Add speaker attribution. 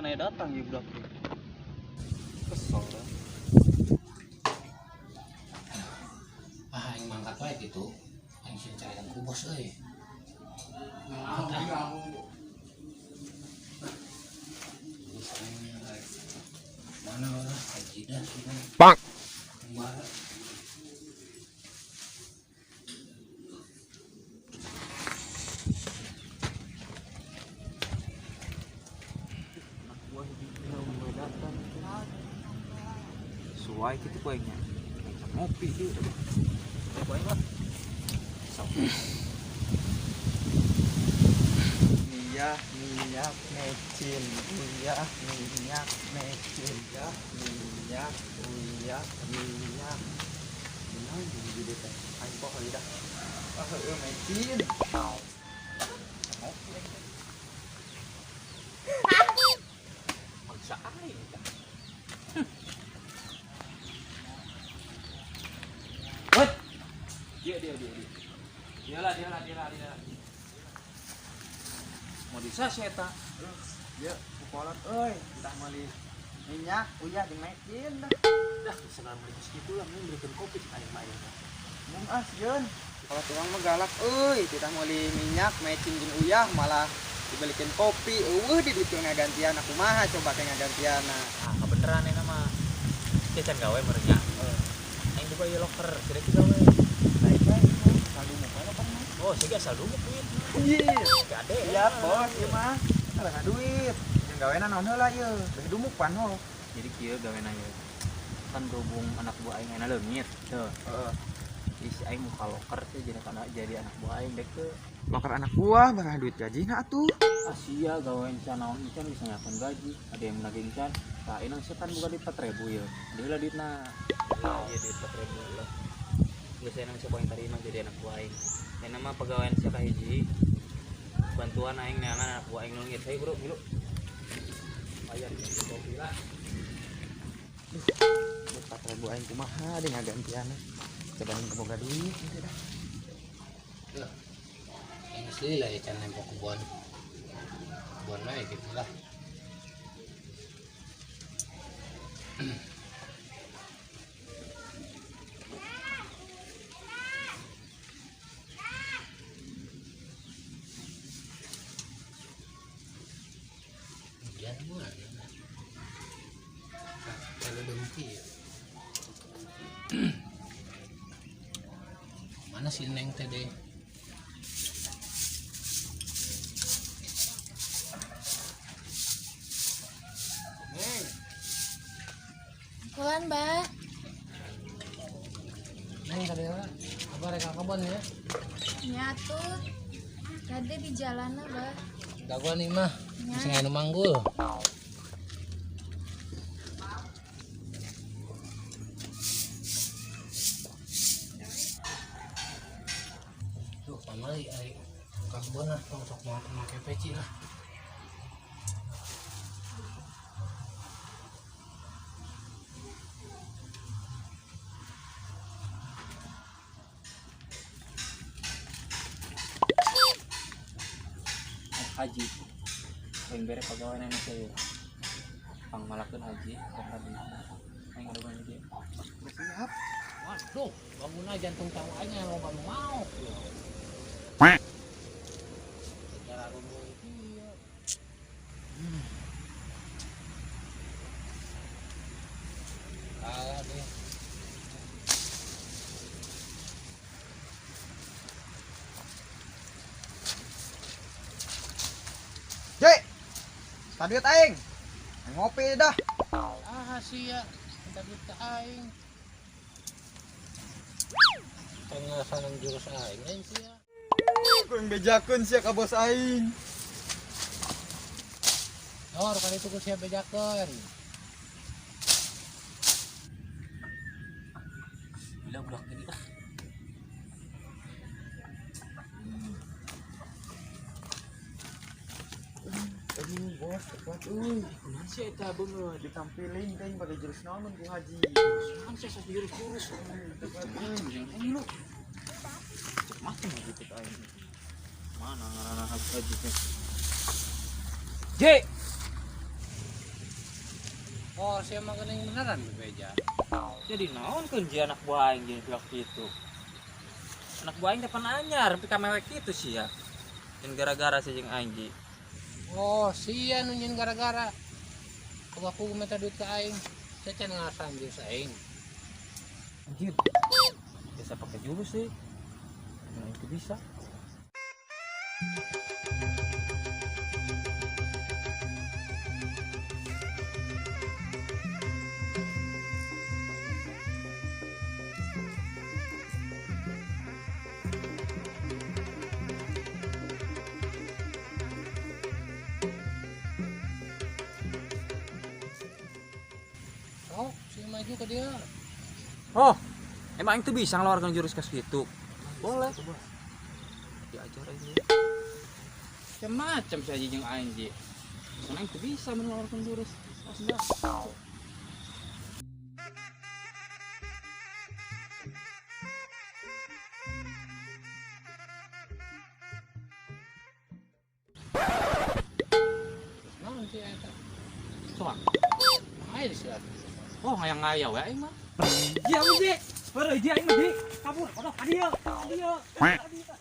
Speaker 1: Can aya datang ieu budak teh. Kesel dah.
Speaker 2: Ah, aing mangkat wae gitu. Aing sih carian ku bos euy. Mangkat ah. Terus aing rek mana lah haji dah sudah.
Speaker 3: Bang.
Speaker 2: Kumaha?
Speaker 1: Anak buah hiji mulai datang. Suai kitu ku aingnya. Aing ngopi ieu. Ayo ku aing lah. Sok. Minyak, minyak, mecin, minyak, minyak, mecin, ya, minyak, minyak, minyak. Naon jeung gede teh? Aing poho dah. Ah, heueuh mecin. Ngopi aing teh. Maksa aing tah. What? Dia dia dia dia. Dia lah dia lah dia lah dia lah. Mau bisa sih eta.
Speaker 4: Ya, pukolan euy, entah meuli minyak, uyah jeung mecin dah.
Speaker 1: Dah segala meuli geus kitu lah mun belikan kopi cek aing mah aing.
Speaker 4: Mun ah sieun. Kalau tukang mah galak euy, tidak meuli minyak, mecin jeung uyah malah dibelikin kopi. Eueuh di ditu ngagantian aku kumaha coba ke ngagantian.
Speaker 1: Ah, kebeneran eta mah. Dia can gawe meureun nya. Aing buka ieu loker, kira ki gawe.
Speaker 4: Baik baik, saldu muka loker mah.
Speaker 1: Oh, sih asal dumuk duit.
Speaker 4: Iya.
Speaker 1: Gade.
Speaker 4: Iya, bos, ieu mah. Salah duit. Jeung gawena naon heula ieu? Beh dumuk pan ho.
Speaker 1: Jadi kieu gawena ieu. Kan berhubung anak buah aing enak leungit, tuh.
Speaker 4: Heeh.
Speaker 1: Isi aing muka loker sih jadi kana jadi anak buah aing dek teu.
Speaker 4: Loker anak buah barah duit gajina atuh.
Speaker 1: Asia gawe encan naon encan bisa nyakeun gaji. Ada yang menagih encan. Tah inang sih kan buka duit 4.000 ya. Dia lah duitna. Iya duit 4.000 lah. Geus aya nang siapa yang tadi mah jadi anak buah aing. Dan nama pegawaian siapa hiji. Bantuan aing neangan anak buah aing nu leungit. Hayu bro, milu. Bayar kopi lah.
Speaker 4: Duit 4.000 aing kumaha deui ngagantian. Coba aing boga duit gitu dah.
Speaker 2: Lah. Aing geus lila ya can nempo kebon. Kebon wae gitu lah. Hujan mana? Nah, kalau dengki ya. Mana si Neng teh deh?
Speaker 4: Neng,
Speaker 5: Pulang, Mbak.
Speaker 2: Neng kadela, apa rek ka kebon ya?
Speaker 5: Nyatu. Tadi di jalan, Mbak.
Speaker 2: Dagoan nih mah,
Speaker 5: Nya.
Speaker 2: bisa nganu manggul. Tuh, pamali ari ka kebon lah, tong sok mau make peci lah.
Speaker 1: Haji. Aing bere pegawai nang saya. Pangmalakeun haji kan tadi. Aing aduan dia.
Speaker 4: siap.
Speaker 2: Waduh, bangun aja jantung tahu aja mau bangun mau. Secara rubuh iya. Kalah deh.
Speaker 4: Jek. Tadi duit aing. Aing ngopi dah.
Speaker 2: Ah sia, minta duit ke aing. Pengasanan jurus aing aing sia.
Speaker 4: Ku yang bejakeun sia ka bos aing.
Speaker 2: Dor kali itu ku sia bejakeun.
Speaker 1: Gila budak ini ah.
Speaker 4: Aduh, bos, kuat euy.
Speaker 1: Kunaon sih eta beungeut?
Speaker 4: Ditampiling teh pakai jurus naon mun ku haji.
Speaker 1: Kunaon sih sok jurus-jurus.
Speaker 4: Kuat euy.
Speaker 1: Macam lu. Macam gitu aing. Mana ngaranna haji teh? J.
Speaker 2: Oh, sia mah geuning beneran bebeja.
Speaker 1: Jadi naon keun ji anak buah aing jadi pihak gitu. Anak buah aing teh pan anyar tapi ka mewek kitu sia. Dan gara-gara sih jeung aing ji.
Speaker 2: Oh, sia nu nyieun gara-gara. Aku aku minta duit ke aing. Sia can ngarasan jurus aing.
Speaker 1: Anjir. Biasa pakai jurus sih. Nah, itu bisa.
Speaker 2: Oh, sia maju ke dia.
Speaker 1: Oh, emang aing tuh bisa ngeluarkan jurus kas gitu? Boleh. Diajar aja. Macam-macam sih aja jeung aing ji. Soalnya aing tuh bisa mengeluarkan jurus. Oh, enggak.
Speaker 2: Naon sih eta?
Speaker 1: Soang.
Speaker 2: Ayo sia.
Speaker 1: Oh, ngayang-ngayang we aing mah. Iya, Ji. Baru aja aing mah, Ji. Kabur, kodok ka dieu. Ka dieu. Ka dieu.